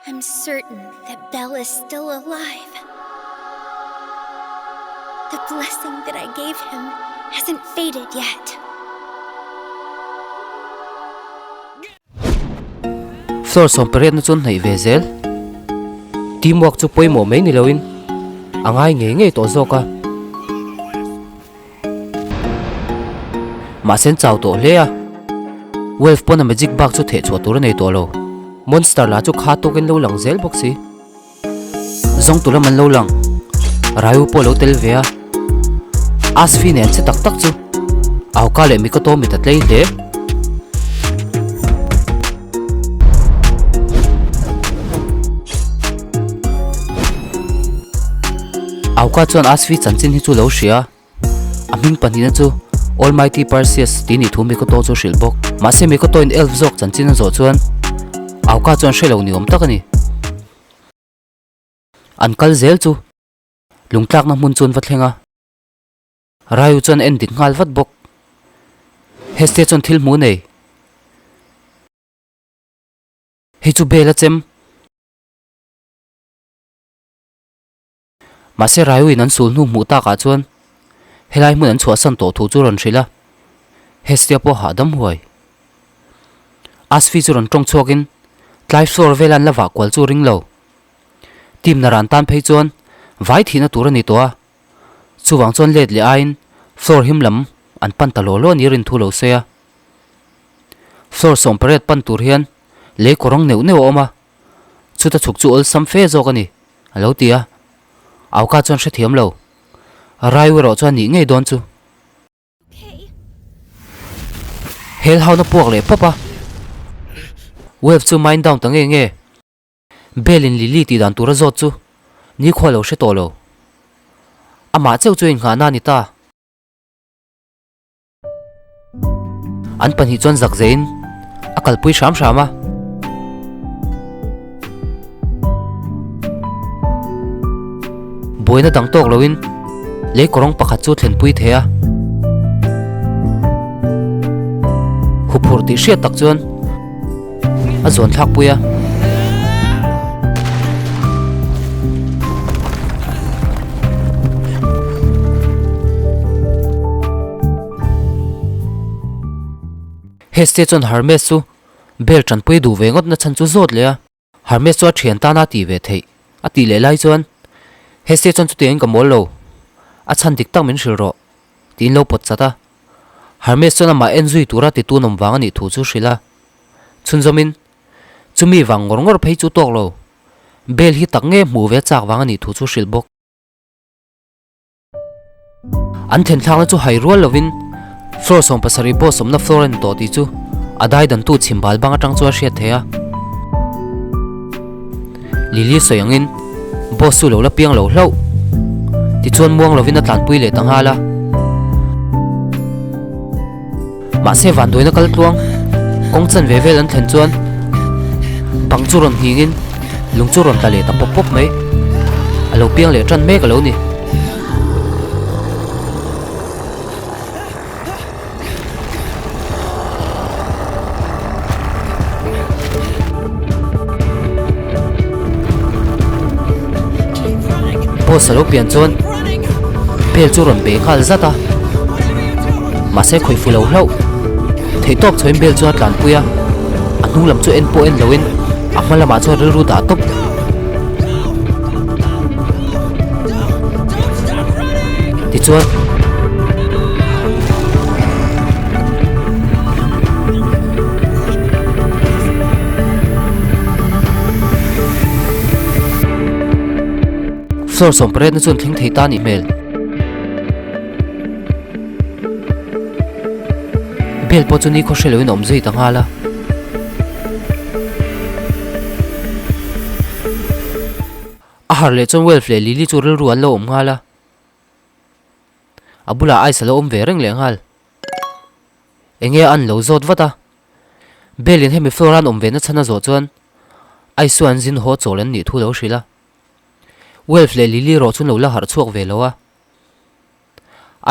I'm certain that Belle is still alive. The blessing that I gave him hasn't faded yet. Floor sawmpariatna chuan hnaih ve zel. Teamwork chu pawimawh mai ni loin a ngai ngei ngei tawh zawk a. Mahse an chau tawh hle a, Wolf pawn a magic bak chu theh chhuah tur a nei tawh lo. Monster lah chu kha tawkin lo lang zel bawk si. Zawng tu lam an lo lang, Ryu pawh a lo tel ve a. Asfi nen che tak tak chu Aoka leh Mikoto mit a tlei hle. Auka chuan Asfi chanchin hi chu lo hria a, a hming pahnihna chu Almighty Perseus tih nih thu Mikoto chu hrilh bawk. Mahse Mikoto in elf zawk chanchin a zawh chuan Auka chuan hre lo ni awm tak a ni. An kal zel chu lungtlakna hmun chu an va thleng a. Ryu chuan a en dik nghal vat bawk. Hestia chuan thil hmu nei. Hei chu bel a chem. Mahse Raiuin an sul hnu hmuh takah chuan helai hmun an chhuahsan tawh thu chu rawn hrilh a, Hestia pawh hahdam huai. Asfi chu rawn tawng chhuakin tlai floor vela an la vah kual chu ring lo. Team naran tan phei chuan vai thihna tur a ni tawh a, chuvang chuan let leh aiin floor him lam an pan ta law law a ni rin thu lo sawi a. Floor 18 pan tur hian lei kawrawng neuh neuh a awm a, Chuta chhuk chu awlsam fe zawk a ni, a lo ti a. Auka chuan hrethiam lo. Raiu erawh chuan nih ngei dawn chu. Hel hauna puak leh pawp a. Wave chu mind down ta nge nge. Bell in Lily tih dan tur a zawt chu nikhua lo hre tawh lo. Amah chauh chu innghahna a ni ta. An pahnih chuan zak zeiin a kalpui hram hram a. Buaina dang tawk loin lei kawrawng pakhat chu thlenpui thei a. Huphurh tih hriat tak chuan a zawn thlakpui a. Hestia chuan Hermes chu bel tanpui duh ve ngawt na chhan chu zawt leh a. Hermes chu a thian tana tih ve theih a tih leh lai chuan Hestia chuan chutiangin ka mawl lo, a chhan dik tak min hrilh rawh tiin lo pawt chat a. Hermes chuan amah en zui tura titu nawm vang a nih thu chu hrilh a. Chhunzawmin, chumi vang ngawr ngawr phei chu tawk lo, Bel hi tak nge hmuh ve chak vang a nih thu chu hrilh bawk. An thenthlakna chu hai rual lovin floor 70 boss awmna floor a ni tawh tih chu a daidantu chhim bal bang atang chuan a hriat theih a. Lily sawi angin boss chu lo la piang lo hlauh. Tichuan muang lovin a tlanpui leh ta nghal a. Mahse vanduaina kal tluang kawng chan ve vel an thlen chuan bang chu rawn nghingin lung chu rawn tla leh ta pawp pawp mai. A lo piang leh tan mek a lo ni. Boss a lo pian chuan bel chu rawn bei nghal zat a, mahse khawih fu lo hlauh. Theihtawp chhoin bel chu a tlanpui a, a hnung lam chu en pawh en loin a hma lamah chuan rilru dah tawp. Tichuan, Floor 18 na chuan thleng thei ta a nih hmel. Bel pawh chu nikhaw hre loin a awm zui ta nghal a. A harh leh chuan Welf leh Lily chu rilru an lo awm nghal a. A bulah ice a lo awm ve reng leh nghal. Enge an lo zawt vat a. Bell in hemi floor an awm ve na chhan a zawh chuan ice chu an zin haw chawl an nih thu lo hrilh a. Welf leh Lily erawh chu an lo la harh chhuak ve lo a.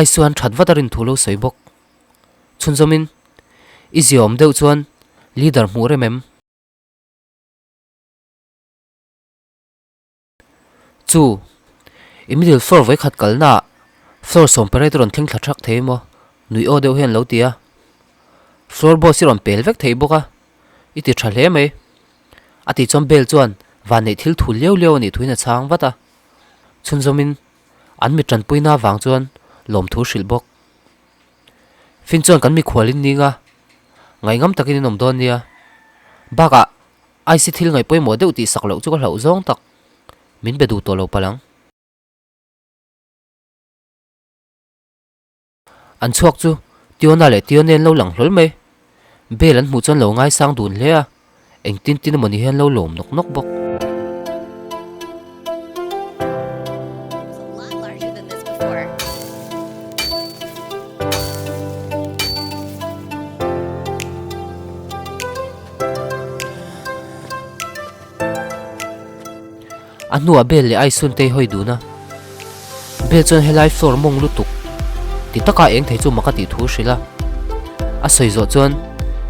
Ice chu an that vat a rin thu lo sawi bawk. Chhunzawmin i ziaawm deuh chuan leader hmuh rem em? Chu, i middle floor vawikhat kalnaah floor sawmpariat i rawn thleng thla thak thei maw? Nuih aw deuh hian lo ti a. Floor boss i rawn pel vek thei bawk a, i ti tha hle mai. A tih chuan Bell chuan vanneih thil thu liau liau a nih thuin a chhang vat a. Chhunzawmin an mi tanpuina avang chuan lawmthu hrilh bawk. Finn chuan kan mikhual in ning a, ngaihngam takin in awm dawn nia. Bakah Ice thil ngaih pawimawh deuh tih sak loh chu ka hlauh zawng tak. Min be duh tawh lo palh ang. An chhuak chu Tiona leh Tione an lo lang hlawl mai. Bell an hmuh chuan lo ngaisang dun hle a, engtin tin emaw ni hian lo lawm nawk nawk bawk. A hnuah Bell leh Aisun te hawi dun a. Bell chuan helai floor mawng lutuk ti taka eng thei chu mak a tih thu a hrilh a. A sawi zawh chuan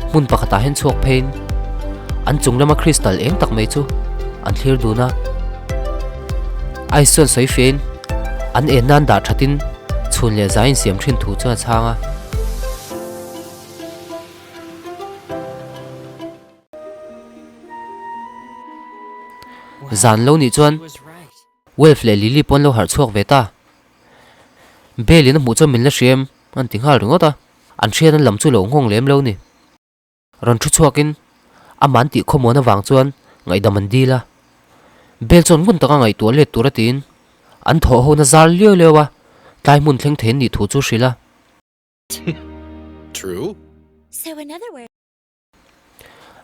hmun pakhatah hian chhuak pheiin an chung lama crystal eng tak mai chu an thlir dun a. Ice chuan sawi fiahin an en nan dah thatin chhun leh zai insiam thin thu chuan a chhang a. Zan lo nih chuan Wolf leh Lily pawh an lo harh chhuak ve ta. Bell in a hmuh chuan min la hria em? an ti nghal ringawt a, an hriat an lam chu lo nghawng lem lo ni. Rawn thu chhuakin amah an tih khawmuan avang chuan ngaihdam an dil a. Bell chuan ngun taka ngaihtuah let tur a tiin an thawh hona zar liau liau a, tlai hmun thleng thei an nih thu chu hrilh a. True.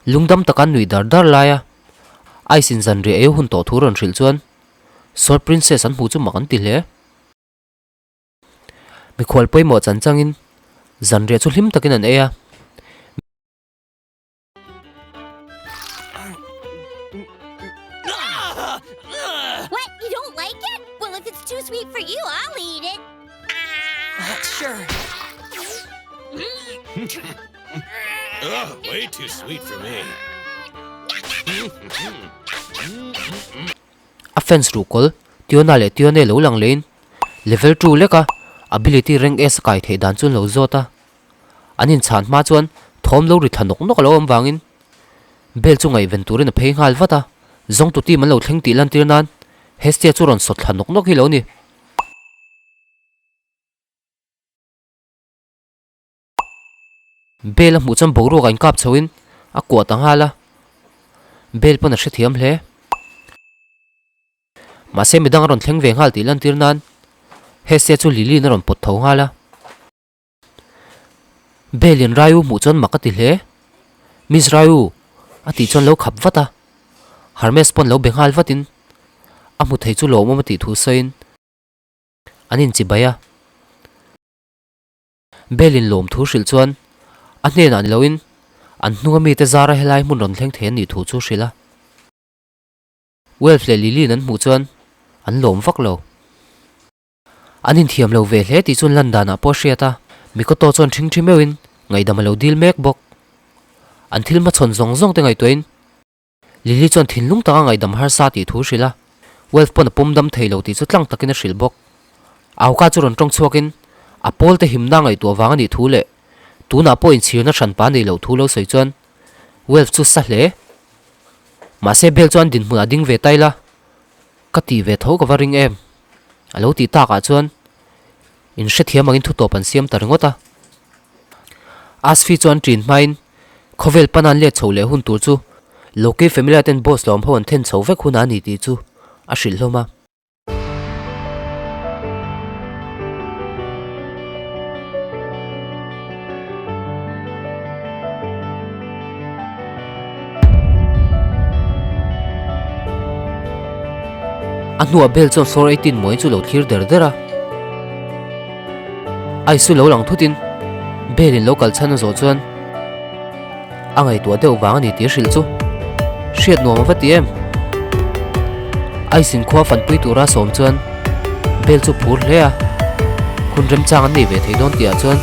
Lungdam taka nui dar dar laia Ice in zanriah ei hun tawh thu rawn hrilh chuan Sword Princess an hmuh chu mak an ti hle. Mikhual pawimawh chan changin zanriah chu hlim takin an ei a. A fans ruhkawl Tiona leh Tione lo lang lehin level 2 leka ability rank S a kai theih dan chu an lo zawt a. An inchhan hma chuan thawm lo ri thla nawk nawk a lo awm vangin bell chu ngaihven turin a phei nghal vat a. Zawngtu team an lo thleng tih lantir nan Hestia chu rawn sawt thla nawk nawk hi lo ni. Bell a hmuh chuan boruak a inkap chhoin a kuah ta nghal a, Bell pawn a hrethiam hle. Mahse midang a rawn thleng ve nghal tih lantir nan Hestia chu Lily-in a rawn pawt tho nghal a. Bell-in Ryu hmuh chuan mak a ti hle. Miss Ryu! a tih chuan lo khap vat a, Hermes pawn lo be nghal vatin a hmu thei chu lawmawm a tih thu sawiin an inchibai a. Bell-in lawm thu hrilh chuan a hnenah ni loin an hnunga mite zara helai hmun rawn thleng thei an nih thu chu hrilh a. Welf leh Lily-in an hmuh chuan an lawm vak lo. An inthiam lo ve hle tih chuan lan danah pawh a hriat a, Mikoto chuan ṭhingṭhi meuhin ngaihdam a lo dil mek bawk. An thil hmachhawn zawng zawng te ngaihtuahin Lily chuan thinlung taka ngaihdam harsa tih thu hrilh a, Welf pawn a pawm dam thei lo tih chu tlang takin a hrilh bawk. Auka chu rawn tawng chhuakin a pawlte himna ngaihtuah vang a nih thu leh tunah pawh inchhirna hranpa nei loh thu lo sawi chuan Welf chu sa hle. Mahse Bell chuan dinhmunah ding ve ta ila, ka tih ve tho ka va ring em? A lo tih takah chuan inhrethiam angin thutawp an siam ta ringawt a. Asfi chuan ṭin hmain Khawvel pana an let chho leh hun tur chu Loki Familia ten boss lawm ho an then chho vek hunah a ni tih chu a hrilh hlawm a. A hnuah Bell chuan floor 18 mawi chu lo thlir der der a. Ice chu lo lang thutin Bell in lo kal chhan a zawh chuan a ngaihtuah deuh vang a ni tih a hrilh chu hriat nuam a va ti em. Ice in khua fanpui tura sawm chuan Bell chu phur hle a, hun remchang an nei ve thei dawn tihah chuan.